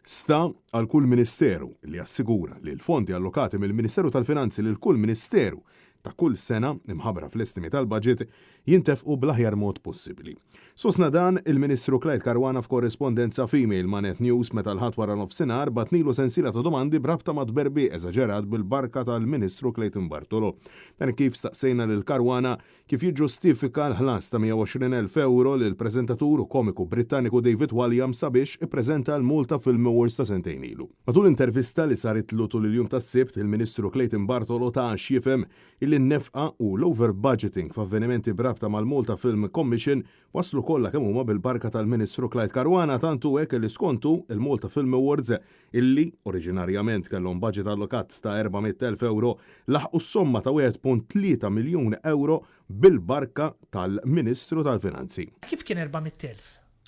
Sta għal kull Ministeru li jassigura li l-fondi allokati mill-Ministeru tal-Finanzi lil kull Ministeru ta' kull sena, imħabbra fl-estimi tal-budget, jintefqu bl-aħjar mod possibbli. Sostna dan il-Ministru Clyde Caruana f'korrispondenza f'email ma' Net News meta l-Ħadd waranofsinhar bagħatnilu sensiela ta' domandi b'rabta ma' tberbiq eżaġerat bil-barka tal-Ministru Clayton Bartolo. Dan kif staqsejna lil Caruana Kif jiġġustifika l-ħlas ta' 120,000 ewro lill-preżentatur u komiku Brittaniku David Walliams sabiex ippreżenta l-Malta Film Awards ta' sentejn ilu? Matul intervista li saritlu tul il-jum tas-Sibt, il-Ministru Clayton Bartolo ta x'jifhem illi n-nefqa u l-over-budgeting f'avvenimenti b'rabta mal-Malta Film Commission waslu kollha kemm huma bil-barka tal-Ministru Clyde Caruana tant hu hekk li skont hu, il-Malta Film Awards illi, oriġinarjament kellhom baġit allokat ta' 400,000 ewro, laħqu s-somma ta' 1.3 miljun ewro bil-barka tal-Ministru tal-Finanzi. Kif kien 400,000?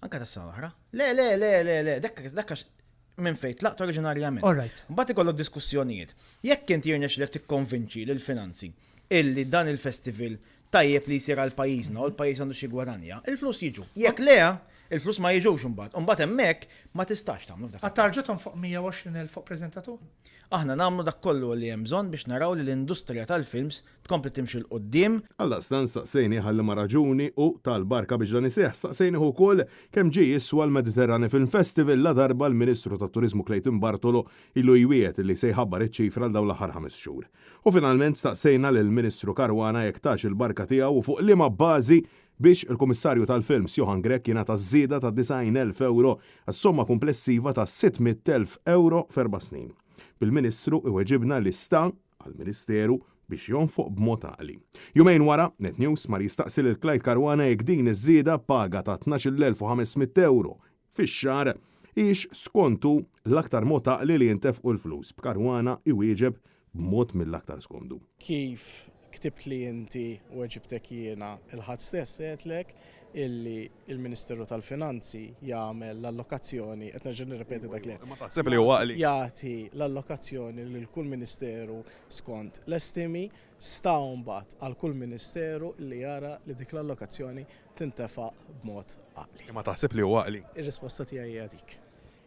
Anke tas-sena l-oħra. Le, le, le, le, le, dak dak għax minn fejn tlaqt oriġinarjament. All right. Mbagħad ikollok diskussjonijiet. Jekk inti jirnexxilek tikkonvinċi lill-finanzi illi dan il-festival tajjeb li jsir għal pajjiżna u l-pajjiż għandu xi jgwadanja, il-flus jiġu. Jekk le, il-flus ma jiġux imbagħad. U mbagħad hemmhekk ma tistax tagħmlu f'dak. Għad tarġa' tonfoq 120,000 fuq preżentatur? Aħna nagħmlu dak kollu li hemm bżonn biex naraw li l-industrija tal-films tkompli timxi 'l quddiem. Għaldaqstant staqsejnih għal liema raġuni hu ta l-barka biex dan iseħħ. Staqsejnih ukoll kemm ġie jiswa l-Mediterrane Film Festival ladarba l-Ministru tat-Turiżmu Clayton Bartolo ilu jwiegħed li se jħabbar iċ-ċifra għal dawn l-aħħar ħames xhur. U finalment staqsejna lill-Ministru Caruana jekk tax il-barka tiegħu u fuq liema bażi biex il-Kummissarju tal-Films Johann Grech jingħata żieda ta' 90,000 ewro għas-somma kumplessiva ta' 600,000 ewro f'erba' snin. Bil-Ministru iweġibna li sta għall-Ministeru biex jonfoq b'mod għaqli. Jumejn wara, Net News mar jistaqsi lil Clyde Caruana jekk din iż-żieda b'paga ta' 12,500 ewro fix-xahar hijiex skont hu l-aktar mod għaqli li jintefqu l-flus, b'Caruana iwieġeb b'mod mill-aktar skomdu. Kif ktibtli inti u weġibtek jiena il-Ħadd stess għedtlek illi l-Ministeru tal-Finanzi jagħmel l-allokazzjoni, qed nerġa' nirrepeti dak li għedt. Imma taħseb li hu għaqli? Jagħti l-allokazzjoni lil kull ministeru skont l-estimi, sta mbagħad għal kull ministeru li jara li dik l-allokazzjoni tintefaq b'mod għaqli. Imma taħseb li hu għaqli? Ir-risposta tiegħi hija dik.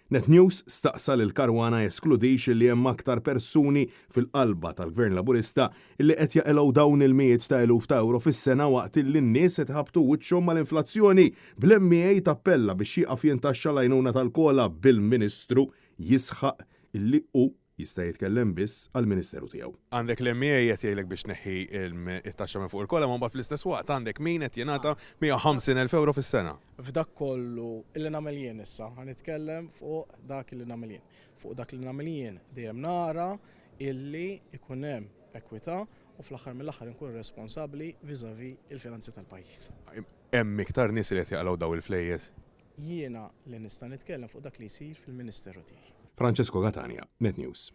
Net News staqsa lil Caruana jeskludix li hemm aktar persuni fil-qalba tal-Gvern Laburista li qed jaqilgħu dawn il-mijiet ta' eluf ta' ewro fis-sena waqt illi n-nies qed iħabbtu wiċċhom mal-inflazzjoni, bl-MEA tappella biex jieqaf jintaxxa l-għajnuna tal-COLA bil-Ministru jisħaq illi hu Jista' jitkellem biss għall-Ministeru tiegħu. Għandek l-MEA qed jgħidlek biex tneħħi t-taxxa minn fuq il-COLA imma mbagħad fl-istess waqt għandek min qed jingħata 150,000 ewro fis-sena. F'dak kollu li nagħmel jien issa, ħa nitkellem fuq dak li nagħmel jien. Fuq dak li nagħmel jien dejjem nara illi jkun hemm ekwità u fl-aħħar mill-aħħar inkun responsabbli vis-à-vis il-finanzi tal-pajjiż. Hemm iktar nies li qed jaqilgħu dawn il-flejjes? Jiena li nista' nitkellem fuq dak li jsir fil-Ministeru tiegħi. Francesco Catania, Net News.